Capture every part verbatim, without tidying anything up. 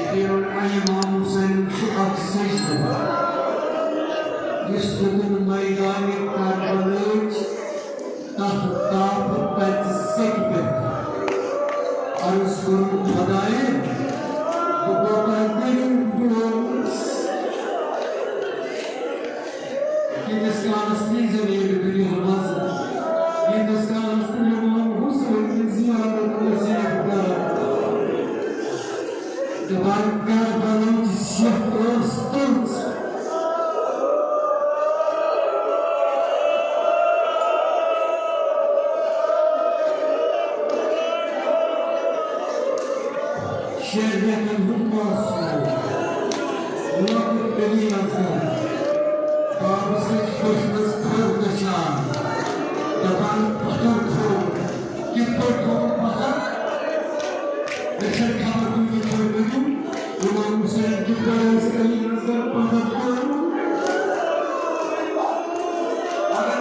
شبیر الامام حسین چھُ اکھ سجدٕ، یُس تُہُنٛد میدانِ کربلٕچ تَتھ تاپہٕ تَتہِ سیٚکہِ پٮ۪ٹھ عرض کوٚرُن، خۄدایہِ، بہٕ کوتاہ دٔلیٖل گوٚوُس۔ ییٖتِس کالَس نہٕ یہِ زٔمیٖن دُنیا منٛز، ییٖتِس کالَس نہٕ مےٚ امام حسین نہِ زیارت نصیٖب کَرِ۔ دَپان کربلٕچ سیٚکھ ٲس تٔژ۔ شیرنٮ۪ن ہُنٛد معصوم، لۄکُٹ علی اصغر، بابہٕ سٕنٛدِ پٔژھنَس کھۄر دَچھان، دَپان، پَتھر تھوٚو۔ کِتھ پٲٹھۍ تھوٚوُن پَتھر؟ مےٚ چھَنہٕ خبر تُہۍ کِتھ پٲٹھۍ ؤنِو، امام حسین کِتھ پٲٹھۍ ٲسۍ علی اصغر پَتھر تھوٚومُت؟ اگر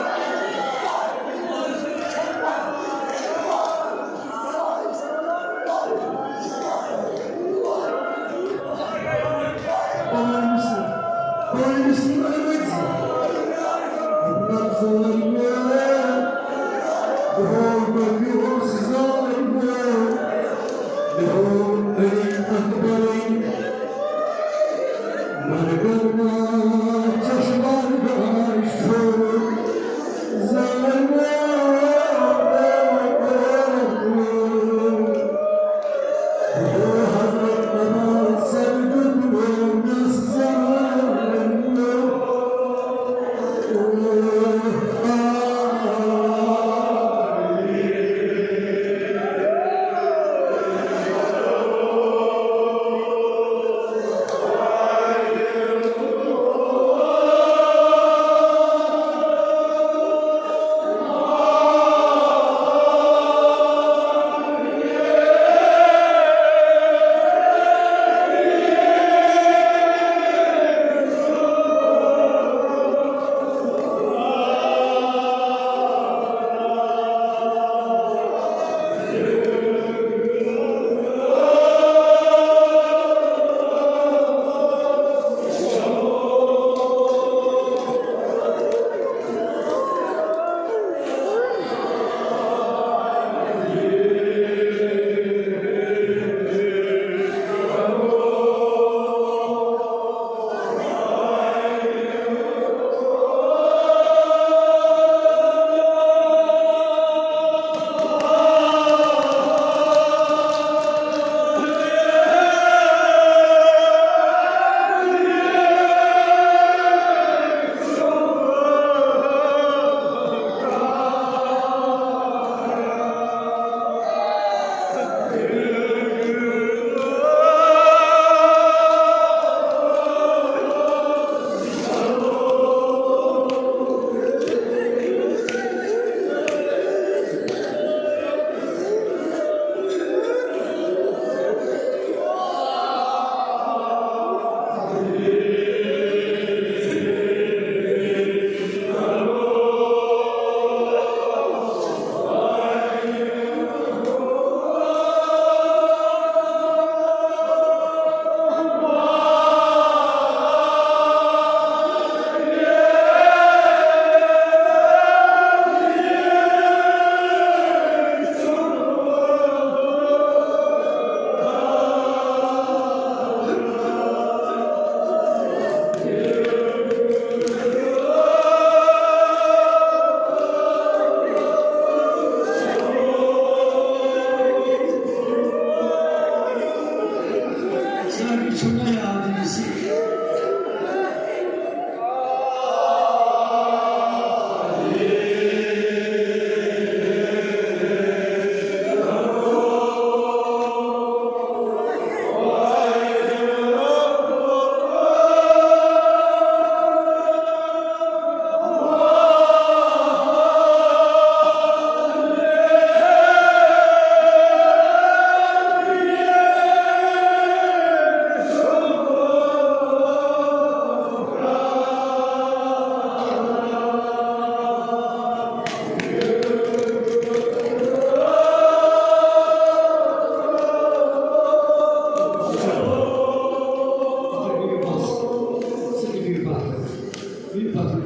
خداے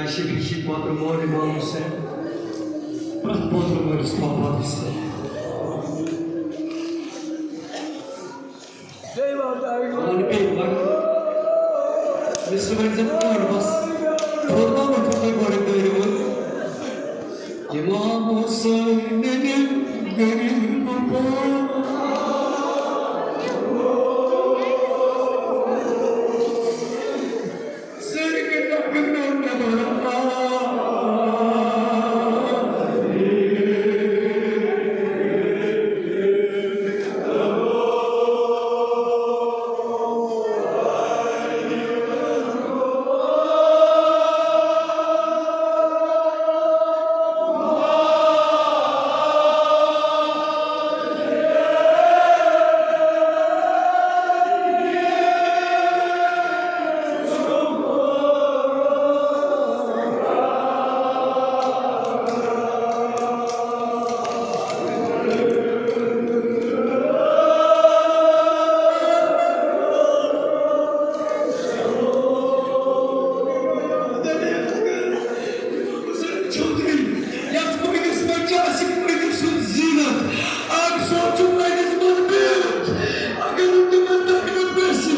شفیع شی پوترٕ مول امام حسین، پرٛٮ۪تھ پوترٕ مٲلِس تھاو پتہٕ حسین۔ مےٚ سۭتۍ ؤنۍ زِ پٲٹھۍ بس، تھوٚد ما وۄتھُن تۄہہِ گۄڈٕ دٲرِو وۄنۍ؟ امام حسین غریب پٲٹھۍ۔ چوٗدری، یَتھ مٲلِس منٛز چھِ اَسہِ مٲلِس سُنٛد زیٖنت۔ اَکھ سونٛچُن مٲلِس منٛز بیوٗٹھ۔ اگر نہٕ تِمن تکلیف گژھِ،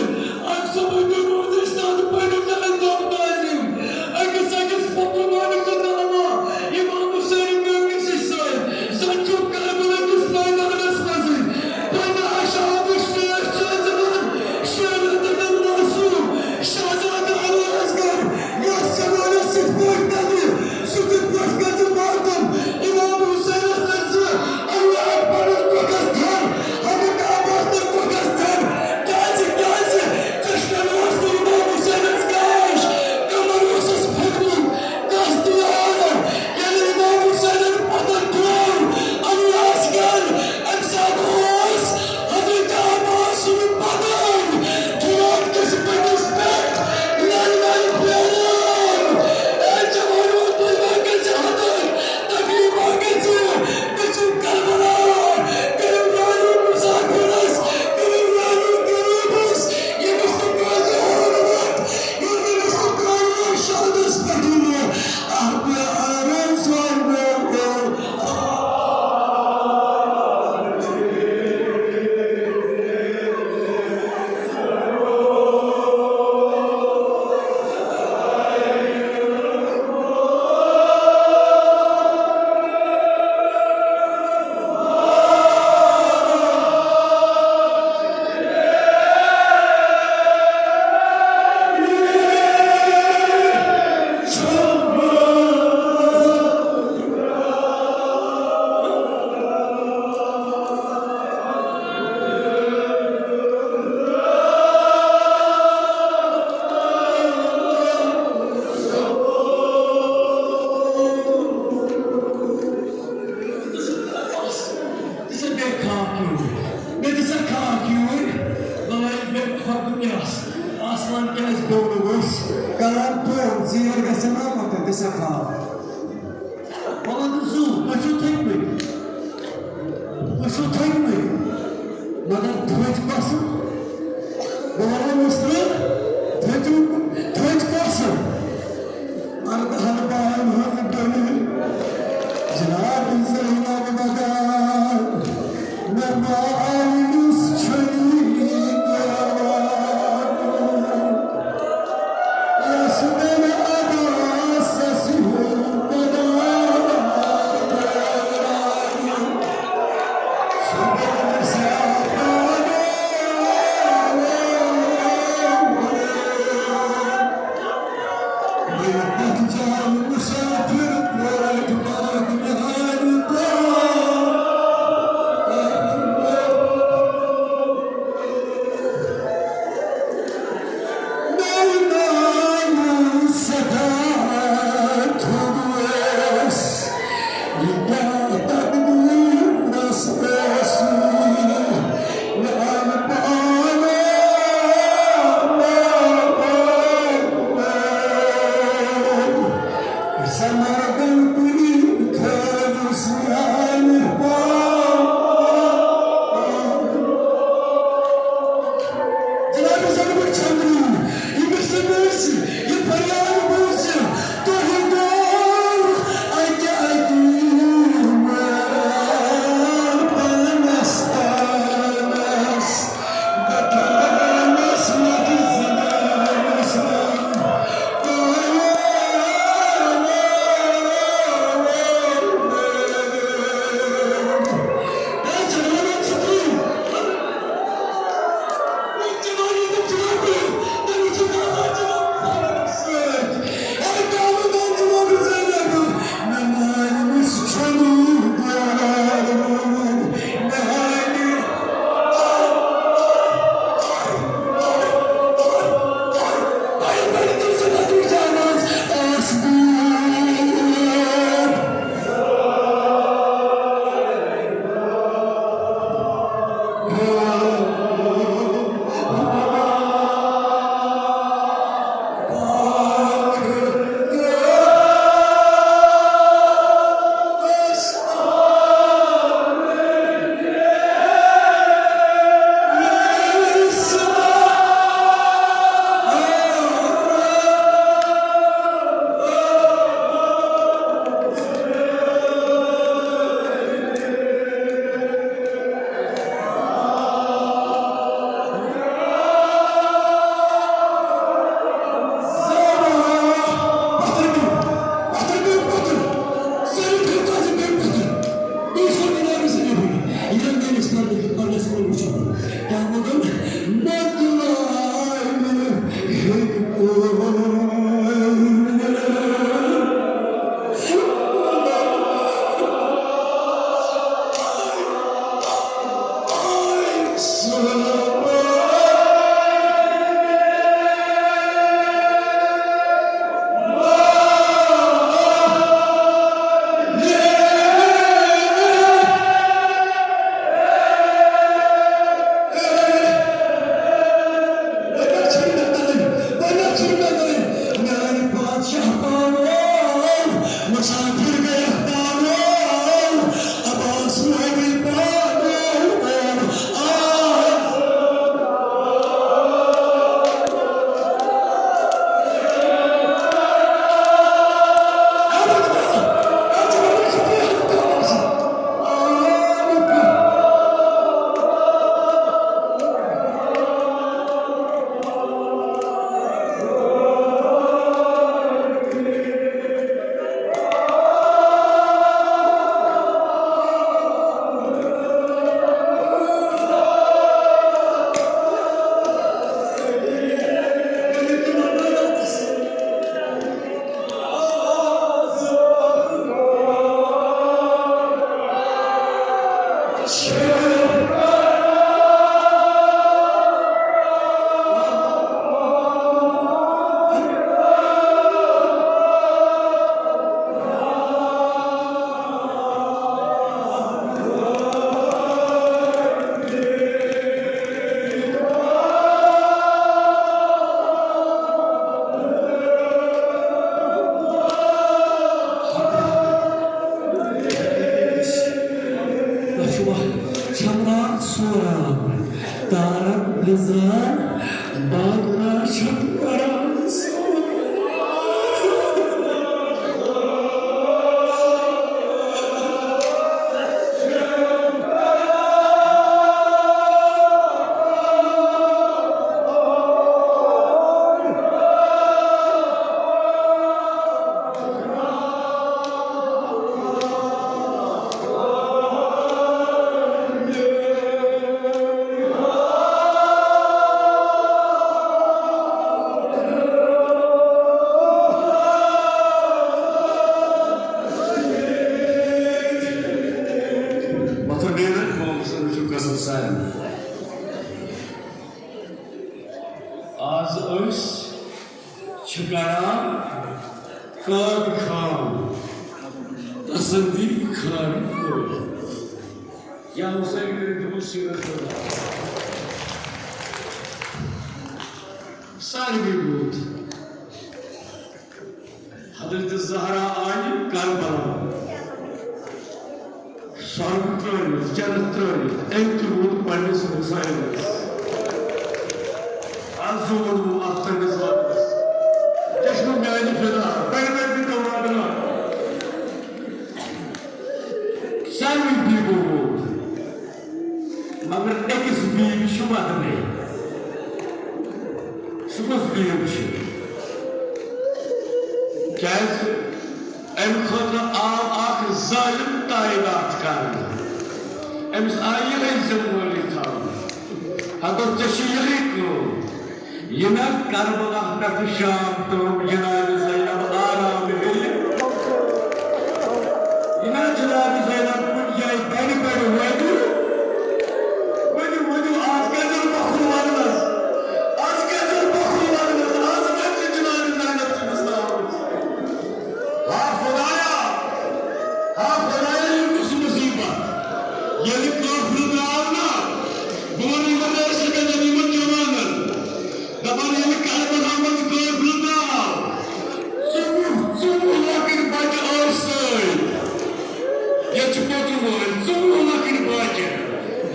اَکھ سونٛچُن روزِ سادٕ پٲٹھۍ انداز تعظیم۔ أکِس أکِس مۄکلٲوِتھ تہٕ ناوان اِمام حُسین میٲنِس سۭتۍ۔ زَن چھُ کربلا کِس مٲدانَس منٛزٕے پننہِ عشابٕچ سیف چھِ زِوان شیرنہٕ تہٕ معصوم شہزادٕ علی اصغر، یَس زمانَس سۭتۍ پٲٹھۍ کَرِ، سُہ تہِ پٲٹھۍ گژھِ ماتم۔ اِمام حُسینَس سۭتۍ زِ اللہ اکبرَس کوٚرُس تھَر، حضرت عباسَن کوٚرُس تھَر۔ کیٛازِ، کیٛازِ؟ چشمن اوس نہٕ اِمام حُسینَس گاش، کمر اوسُس پھُٹمُت، دست یاد۔ ییٚلہِ اِمام حُسینَن پَتَن ترٛوو، علی اصغر، اَمہِ ساتہٕ اوس حضرت عباس سُنٛد پَتَن تھوٚد کِس پٔٹِس پٮ۪ٹھ لَرِ لَرِ پھیران۔ اے جوانو، تُہۍ ما گٔژھِو حضرت تکلیف ما گژھِ، گژھِو کربلا، کٔرِو رانو مسافرس، کٔرِو رانو غریبس، ییٚمِس نہٕ کٲنٛسہِ حرمت، ییٚمِس نہٕ کٲنٛسہِ شہدس پٮ۪ٹھ یِیہِ۔ اَتھ پٮ۪ٹھ آرام سان گوٚو۔ دِژٕن مےٚ خاک یوٗرۍ، مےٚ دِژا خاک یوٗرۍ، بہٕ آیس بے خۄد دُنیاہس، آسمان کیٛازِ گوٚو نہٕ وٕس؟ کران پوٚز زیر گژھِ نا مۄکلُن، دِژا خاک۔ مطلب زُو، تُہۍ چھِو تھٔکمٕتۍ۔ تُہۍ چھِو تھٔکمٕتۍ۔ مگر تھٔج پسنٛد۔ بہٕ وَنو مِصرٕ، تھٔج، تھٔج پسنٛد۔ اردہن باین ہٕنٛز دٔلیٖل۔ جناب زینب بدان۔ مےٚ ما آیُس چھٔنی کران۔ مسافر گیا پانو، عباس نبی پانو، آ۔ تۄہہِ چھُوا چھَمران سوران، تارَک نِزان، بادرا چھَم کران سوران۔ مطلب، بیٚیہِ لَٹہِ بہٕ وَنہٕ، سُہ چھُ قسم سارنٕے۔ آز أسۍ چھِ کران قٲد خان تسندیپ خان۔ یا حسین کٔرِتھ دِمو سیٖرت خٲطرٕ۔ ساروی بوٗت۔ حضرت زہرا آیہِ کربلا۔ سۄرگ ترٲوِتھ، جنت ترٲوِتھ، أمۍ تہِ روٗد پننِس حسینس۔ از زوٗن ووٚن اتھ تٔمِس وقتس۔ چشمہٕ میانہِ فدا، بڑِ بڑِ تہِ دورہ بنا۔ ساروی بیٖبو ووت۔ مگر أکِس بیٖبۍ چھُ ودنے۔ سُہ کُس بیٖب چھُ؟ کیازِ؟ امہِ خٲطرٕ آو اکھ ظٲلِم تعینات کرنہٕ۔ أمِس آیہِ یِہے ذمہٕ وٲری تھاونہٕ۔ ہتس ژےٚ چھِ یِہے کٲم۔ یہِ نہ کربلا پٮ۪ٹھٕ شام تام جناب زینب آرام ہیٚیہِ۔ یہِ نہ جناب زینب کُنہِ جایہِ بڑِ بڑِ وٲتِو۔ ؤنِو، ؤنِو، آز کیٛازِ چھُنہٕ بۄکھُل وننس؟ آز کیٛازِ چھُنہٕ بۄکھُل وننس؟ آز کیٛازِ چھِ جناب زینب چھِ مٕژراوٕژ؟ ہا خدایا، ہا خدایا، یہِ کُس مُصیبت؟ ییٚلہِ قٲفلہٕ درٛاو نا، بہٕ وَنہٕ یِمن ٲسِکن، یِمن جوانن، دَپان، ییٚلہِ کربلا منٛز قٲفلہٕ درٛاو، ژوٚوُہ، ژوٚوُہ لۄکٕٹۍ بچہٕ ٲسۍ سۭتۍ۔ ییٚتہِ چھِ پوٚتُن وٲلۍ، ژوٚوُہ لۄکٕٹۍ بچہٕ،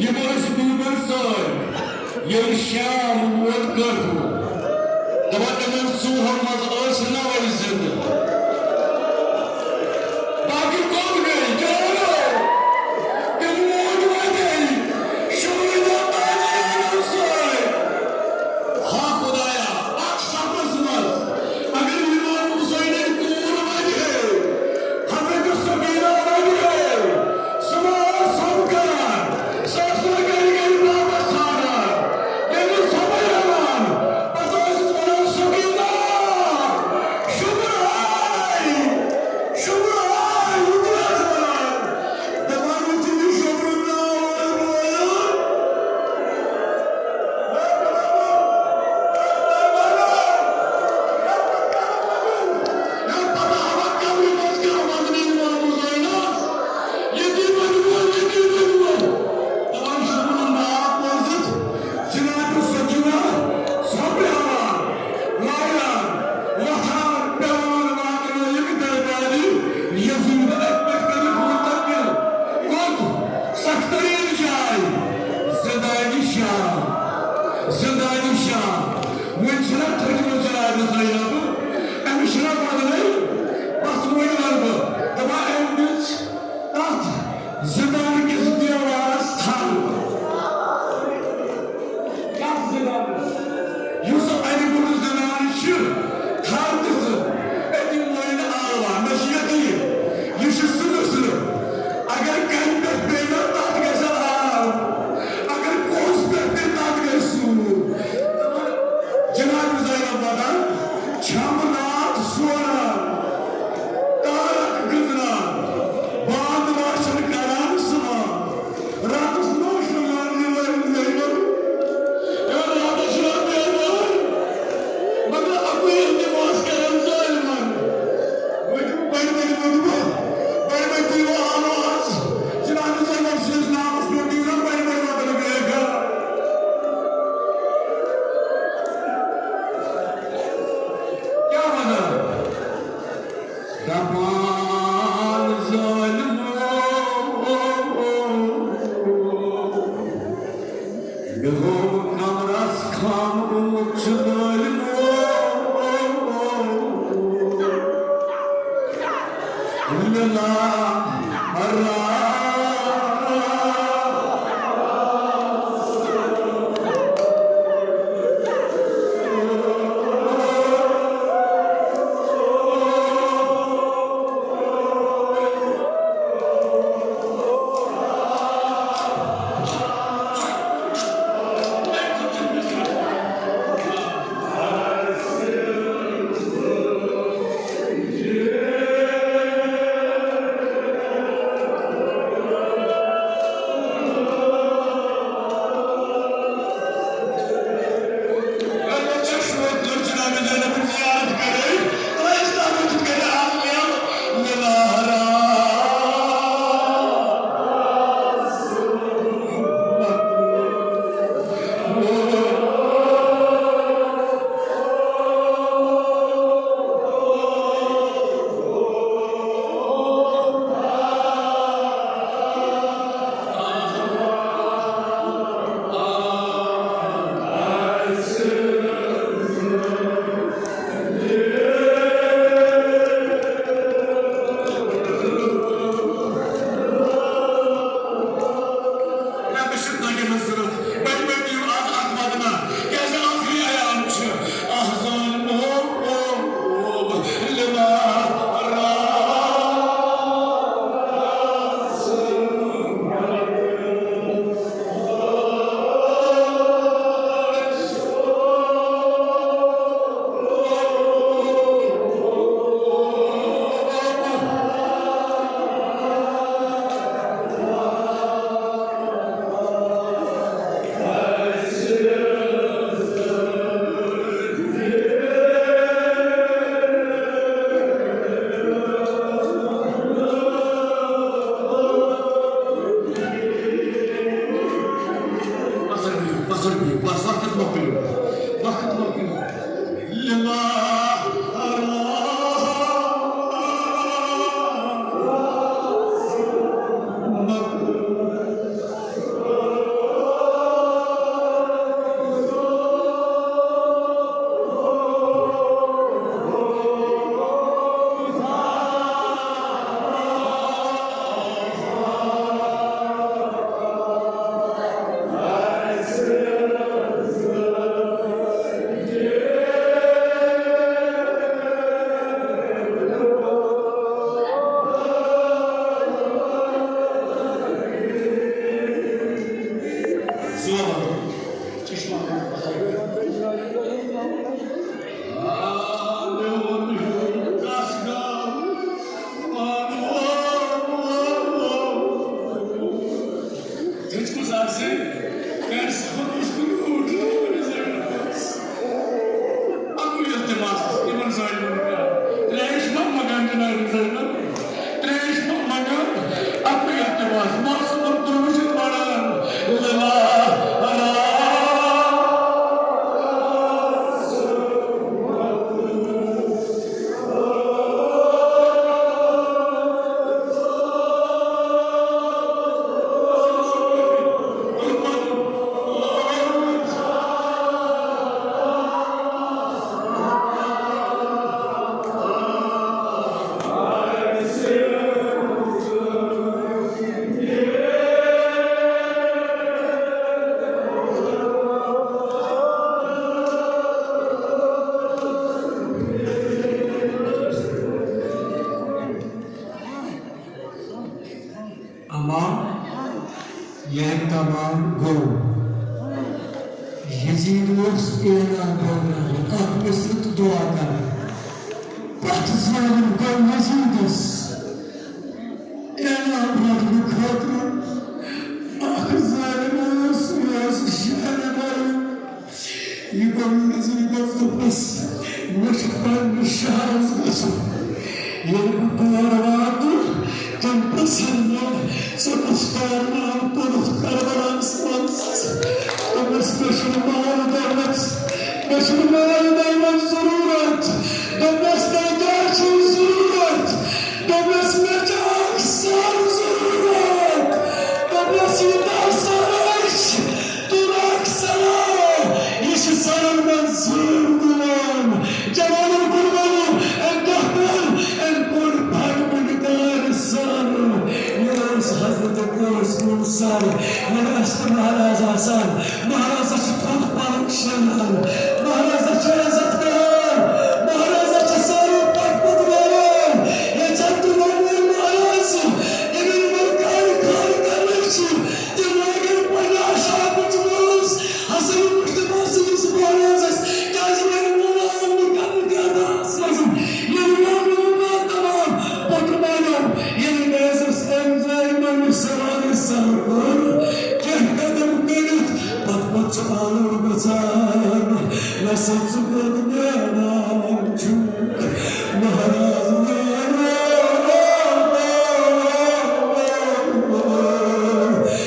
یِم ٲسۍ بیٖبن سۭتۍ۔ ییٚلہِ شام ووت کٲفلہٕ، دَپان تِمن ژوٗہن منٛز ٲسۍ نَوَے زِندٕ۔ باقٕے کوٚت گٔے؟ جوانو! تِم موٗدۍ وَتے شہیدو تازیانو سۭتۍ۔ ہا خدایا، اَتھ صفس منٛز اگر امام حسینٕنۍ کوٗر وَنہِ ہے، حضرت سکینہ وَنہِ ہے، سُہ ما اوس سمکھان؟ سُہ اوس نہٕ گرِ گرِ واپس ژھانڈان۔ بہترین جاے، زندانی شام، زندانی شام۔ وۄنۍ چھِنہ تھٔجمٕژ جناب زینب، أمِس چھِنہ بدلٕے، بس وۄنۍ وَنہٕ بہٕ، دَپان أمۍ دِژ تَتھ زندان کِس دیوارس تھل۔ کتھ زنانس؟ یُس انہِ گوٚٹ زنان چھِ، تھل دِژٕن أتی مٲنۍ آوا، مےٚ چھُ یقین، یہِ چھُ سُہ نسلہٕ۔ اگر کنہِ پٮ۪ٹھ پیٚیہِ نا، تتھ گژھِ آب۔ اگر کوہس پٮ۪ٹھ پیٚیہِ، تتھ گژھِ سوٗر۔ جناب زینب ودان، چھم ناتھ سوران، تارک گنٛزنان، باند راشن کران سمان۔ راتس نوش لگان یہِ لٲگۍ لٲگۍ۔ اے، راتس چھُ راتھ بیدار۔ مگر اَکُے التماس کران ظالمن۔ ؤتھِو، بڑِ بڑِ ؤتھِو۔ بڑِ بڑِ دِیِو آواز۔ جناب زینب سٕنٛدِس ناوس پٮ۪ٹھ دِیِو نا بڑِ بڑِ وطن بیگ۔ کیٛاہ وَنان؟ دپان ظالمو، مےٚ گوٚو کمرس خم گوٚمُت چھُ ظالمو۔ لِلہ حرام۔ مےٚ چھِ دۄنہِ ہٕنٛز ضروٗرت۔ بٔلۍ مےٚ دِیِو آز اکھ وعدٕ نا، کیٛازِ ٲخری ایام چھِ۔ احزان محبوب لما راز۔ بس رٔٹِو، بس رٔٹِو، بس وقت مۄکلیو، وقت مۄکلیو۔ لِلہ تھٔج کُس آسہِ، کَرِ سَفر اوس کُنہِ اوٗرۍ۔ اَکُے التماس یِمَن ظٲلمَن کَران۔ ترٛیش مہ منٛگان جناب ظٲلمَن۔ ترٛیش مہ منٛگان۔ اَکُے التماس۔ معصومَن تُلمُت چھُ پَران۔ لِلہ حرام۔ یہِ تمام گوٚو۔ یزید اوس اعلان پرناوان، اکھ مصرعہٕ تہٕ دعا کران۔ پتہٕ ظٲلم گوٚو یزیدس اعلان پرنہٕ خٲطرٕ۔ اکھ ظٲلم اوس، یہِ اوس شہر وٲلۍ۔ یہِ گوٚو یزیدس دوٚپُس، مےٚ چھُ پننِس شہرس گژھُن۔ ییٚلہِ بہٕ تور واتہٕ، تٔمۍ پسند لوٚگ، ژےٚ کُس کارنامہٕ کوٚرُتھ کربلاہس منٛز؟ دوٚپمس، مےٚ چھُنہٕ مال دولت، مےٚ چھُنہٕ مال دولت ضروٗرت۔ دوٚپمس، تۄہہِ کیٛاہ چھُو ضروٗرت؟ دوٚپمس، مےٚ چھُ اکھ سر ضروٗرت۔ دوٚپمس، یوٗتاہ سر آسہِ، تُل اکھ سلام، یہِ چھُ سرن منٛز زور دِوان۔ جوانو کوٚر ونُن، أمۍ کیٛاہ کوٚر؟ أمۍ کوٚر پھٹوُن کارِ سر۔ یہِ اوس حضرت قاسمُن سر۔ ییٚلہِ اَسہِ تہِ مہراز آسان، مہرازس چھُ تھوٚد پلو شیران، مہرازس چھُ عزت کران، مہرازس چھِ سٲری پتھ پتھ نیران۔ ییٚتٮ۪ن تہِ وۄنۍ مہراز، ییٚمِس وۄنۍ کارِ خانہٕ کرٕنۍ چھِ، تِم لاگن پننہِ آشاپٕچ مٲنٛز حسن مجتبیٰ سٕنٛدِس مہرازس، کیٛازِ وۄنۍ مٲنٛز نہٕ کرنہٕ کینٛہہ دَرس منٛز؟ ییٚلہِ مانو نا تمام، پتہٕ مانو، ییٚلہِ میزس أمۍ زٲے مٔمہِ سوالہِ سر کوٚر، کینٛہہ قدم کٔڑِتھ، پتہٕ پتہٕ چھُ آلو گژھان، نسا ژٕ کوٚت نیران چھُکھ، مہراز میانیو۔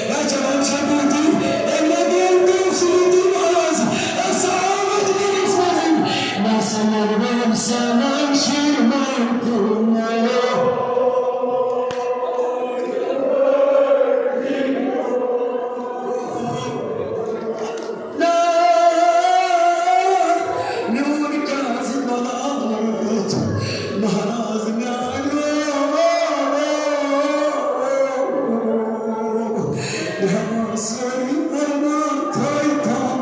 اے جوان چھا بوٗٹی، اے مےٚ دِیِو تُہۍ سۭتی مہراز، اے سلامت کٔرِس وۄنۍ، نسا یِنہٕ وۄنۍ سامان شیٖر مانٛگُن۔ نا، میون کیٛازِ بلاوت مہراز میانیو؟ مےٚ سٲری ارمان تھٲے تھام۔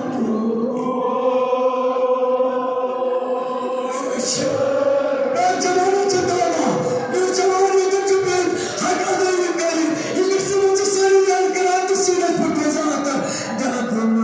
اے جوانو چھِ دعوا، اے جوانو تہِ چھِ بیٚیہِ ہٮ۪کان نہٕ یہِ کٔرِتھ۔ یہِ گژھِ وۄنۍ ژٕ سٲری یاد کران تہٕ سیٖنَس پٮ۪ٹھ روزان اَتھ دَرد منٛز۔